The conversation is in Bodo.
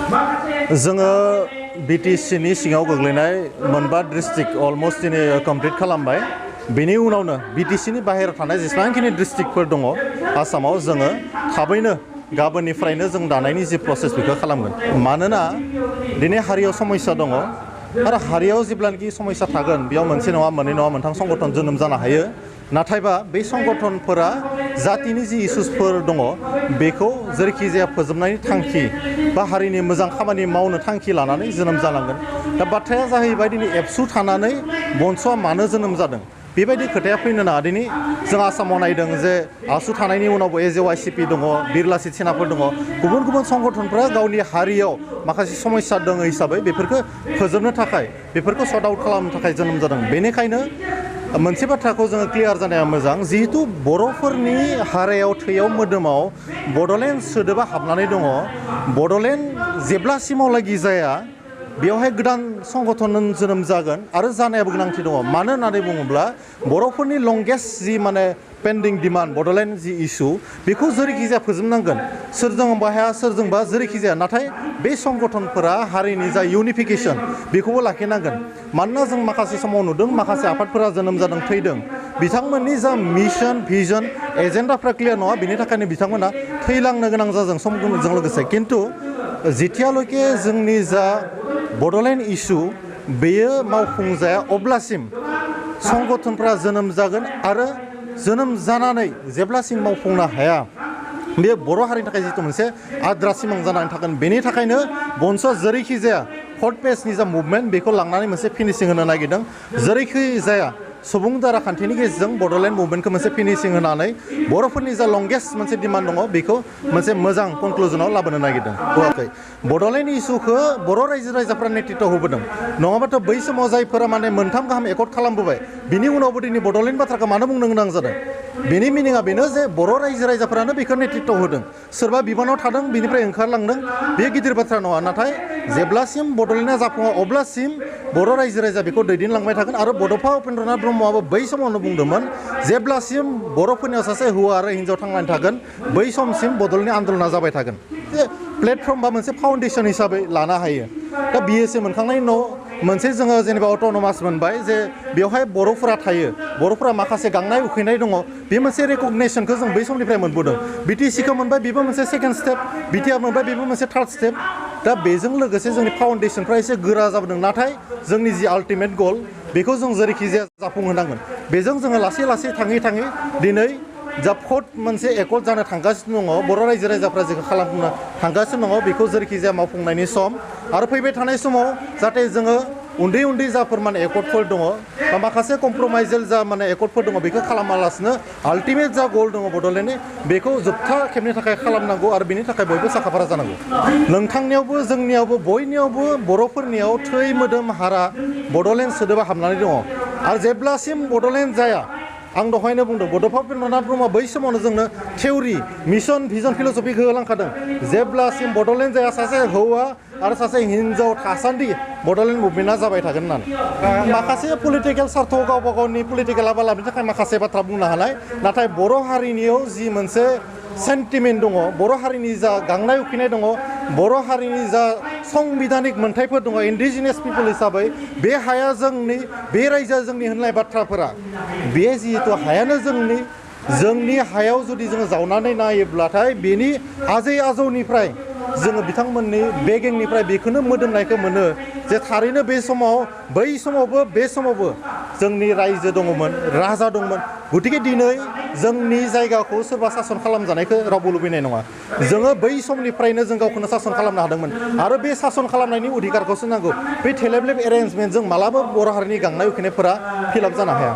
जोङो बिटिसिनि सिङाव गोग्लैनाय मोनबा डिस्ट्रिक्ट अलमोस्ट दिनै कमप्लिट खालामबाय। बेनि उनावनो बिटिसिनि बाहेरायाव थानाय जेसेबांखिनि डिस्ट्रिक्टफोर दङ आसामाव जोङो थाबैनो गाबोननिफ्रायनो जों दानायनि जि प्रसेस बेखौ खालामगोन। मानोना दिनै हारियाव समस्या दङ आरो हारियाव जेब्लानोखि समस्या थागोन बेयाव मोनसे नङा मोननै नङा मोनथाम संगठन जोनोम जानो हायो। नाथायबा बे संगठनफोरा जातिनि जि इसुसफोर दङ बेखौ जेरैखि जाया फोजोबनायनि थांखि बा हारिनि मोजां खामानि मावनो थांखि लानानै जोनोम जालांगोन। दा बाथ्राया जाहैबाय दिनै एबसु थानानै बनसुआ मानो जोनोम जादों बेबायदि खोथाया फैनो नाङा। दिनै जों आसामाव नायदों जे आसु थानायनि उनावबो एजेवाइसिपि दङ, बिरलासि सेनाफोर दङ, गुबुन गुबुन संगठनफोरा गावनि हारियाव माखासे समस्या दङ हिसाबै बेफोरखौ फोजोबनो थाखाय बेफोरखौ सर्ट आउट खालामनो थाखाय जोनोम जादों। बेनिखायनो मोनसे बाथ्राखौ जोङो क्लियार जानाया मोजां, जिहेतु बर'फोरनि हारायाव थैयाव मोदोमाव बड'लेण्ड सोदोबा हाबनानै दङ। बड'लेण्ड जेब्लासिमावलागि जाया बेवहाय गोदान संगठन जोनोम जागोन आरो जानायाबो गोनांथि दङ। मानो होननानै बुङोब्ला बर'फोरनि लंगेस्ट जि पेन्डिं डिमान्ड बड'लेण्ड जि इस्यु बेखौ जेरैखि जाया फोजोबनांगोन। सोरजोंबा हाया सोरजोंबा जेरैखि जाया, नाथाय बे संगठनफोरा हारिनि जा इउनिफिकेसन बेखौबो लाखिनांगोन। मानोना जों माखासे समाव नुदों माखासे आफादफोरा जोनोम जादों थैदों, बिथांमोननि जा मिशन भिजन एजेन्डाफ्रा क्लियार नङा, बेनि थाखायनो बिथांमोना थैलांनो गोनां जादों समजों लोगोसे। खिन्थु जेथियाल'के जोंनि जा बड'लेण्ड इस्यु बेयो मावफुंजाया अब्लासिम संगठनफ्रा जोनोम जागोन आरो जोनोम जानानै जेब्लासिम मावफुंनो हाया बे बर' हारिनि थाखाय जिथु मोनसे आद्रा सिमां जानानै थागोन। बेनि थाखायनो बनसुआ जेरैखि जाया फर्थ पेजनि जा मुभमेन्ट बेखौ लांनानै मोनसे फिनिशिं होनो नागिरदों। जेरैखि जाया सुबुं दारा खान्थिनि गेजेरजों बड'लेण्ड मुभमेन्टखौ मोनसे फिनिशिं होनानै बर'फोरनि जा लंगेस्ट मोनसे डिमान्ड दङ बेखौ मोनसे मोजां कनक्लुजनाव लाबोनो नागिरदों। होआखै, बड'लेण्ड इस्युखौ बर' रायजो राजाफ्रा नेतृत्व होबोदों। नङाबाथ' बै समाव जायफोरा मोनथाम गाहाम एकर्ड खालामबोबाय बिनि उनावबो दिनै बड'लेण्ड बाथ्राखौ मानो बुंनो गोनां जादों? बेनि मिनिङा बेनो जे बर' रायजो राजाफ्रानो बेखौ नेतृत्व होदों। सोरबा बिबानाव थादों बिनिफ्राय ओंखारलांदों, बे गिदिर बाथ्रा नङा। नाथाय जेब्लासिम बड'लेण्डआ जाफुङा अब्लासिम बर' रायजो राजा बेखौ दैदेनलांबाय थागोन। आरो बड'फा उपेन्द्रनाथ ब्रह्मआबो बै समावनो बुंदोंमोन जेब्लासिम बर'फोरनियाव सासे हौवा आरो हिन्जाव थांनानै थागोन बै समसिम बड'लेण्डनि आन्दलना जाबाय थागोन। प्लेटफर्म बा मोनसे फाउन्डेसन हिसाबै लानो हायो। दा बिएसए मोनखांनायनि उनाव मोनसे जोङो जेनेबा अट'नमास मोनबाय जे बेवहाय बर'फोरा थायो, बर'फोरा माखासे गांनाय उखैनाय दङ, बे मोनसे रेकगनेसनखौ जों बै समनिफ्राय मोनबोदों। बिटिसिखौ मोनबाय, बेबो मोनसे सेकेन्ड स्टेप, बिटिआर मोनबाय, बेबो मोनसे थार्ड स्टेप। दा बेजों लोगोसे जोंनि फाउन्डेसनफ्रा एसे गोरा जाबोदों। नाथाय जोंनि जि आल्टिमेट गल बेखौ जों जेरैखि जाया जाफुंहोनांगोन। बेजों जोङो लासै लासै थाङै थाङै दिनै जा फर्थ मोनसे एकर्ड जानो थांगासिनो दङ, बर' रायजो राजाफ्रा जेखौ खालामनो थांगासिनो दङ बेखौ जेरैखि जाया मावफुंनायनि सम। आरो फैबाय थानाय समाव जाहाथे जोङो उन्दै उन्दै जाफोर एकर्डफोर दङ बा माखासे कमप्रमाइजेल जा एकर्डफोर दङ बेखौ खालामालासिनो आल्टिमेट जा गल दङ बड'लेण्डनि बेखौ जोबथा खेबनि थाखाय खालामनांगौ आरो बेनि थाखाय बयबो साखाफारा जानांगौ। नोंथांनियावबो जोंनियावबो बयनियावबो बर'फोरनियाव थै मोदोम हारा बड'लेण्ड सोदोबा हाबनानै दङ। आरो जेब्लासिम बड'लेण्ड जाया, आं दहायनो बुंदों बड'फा उपेन्द्रनाथ ब्रह्मआ बै समावनो जोंनो थिउरि मिशन भिजन फिल'सफिखौ होलांखादों। जेब्लासिम बड'लेण्ड जाया सासे हौवा आरो सासे हिन्जाव थासान्दि बड'लेण्ड मुभमेन्टआ जाबाय थागोन होननानै। माखासे पलिटिकेल सार्थ गावबा गावनि पलिटिकेल आबालाबनि थाखाय माखासे बाथ्रा बुंनो हानाय, नाथाय बर' हारिनियाव जि मोनसे सेन्टिमेन्ट दङ, बर' हारिनि जा गांनाय उखैनाय दङ, बर' हारिनि जा संबिधानिक मोन्थाइफोर दङ इन्डिजिनियास पिपल हिसाबै बे हाया जोंनि, बे रायजोआ जोंनि होननाय बाथ्राफोरा, बे जिहेतु हायानो जोंनि हायाव जुदि जोङो जावनानै नायोब्लाथाय बेनि आजै आजौनिफ्राय जोङो बिथांमोननि बेगेंनिफ्राय बेखौनो मोदोमनायखौ मोनो जे थारैनो बे समाव बै समावबो बे समावबो जोंनि रायजो दङमोन, राजा दंमोन। गतिके दिनै जोंनि जायगाखौ सोरबा सासन खालामजानायखौ रावबो लुबैनाय नङा। जोङो बै समनिफ्रायनो जों गावखौनो सासन खालामनो हादोंमोन आरो बे सासन खालामनायनि अधिकारखौसो नांगौ। बे थेलेबलेब एरेन्जमेन्टजों मालाबा बर' हारिनि गांनाय उखैनायफोरा फिलाप जानो हाया।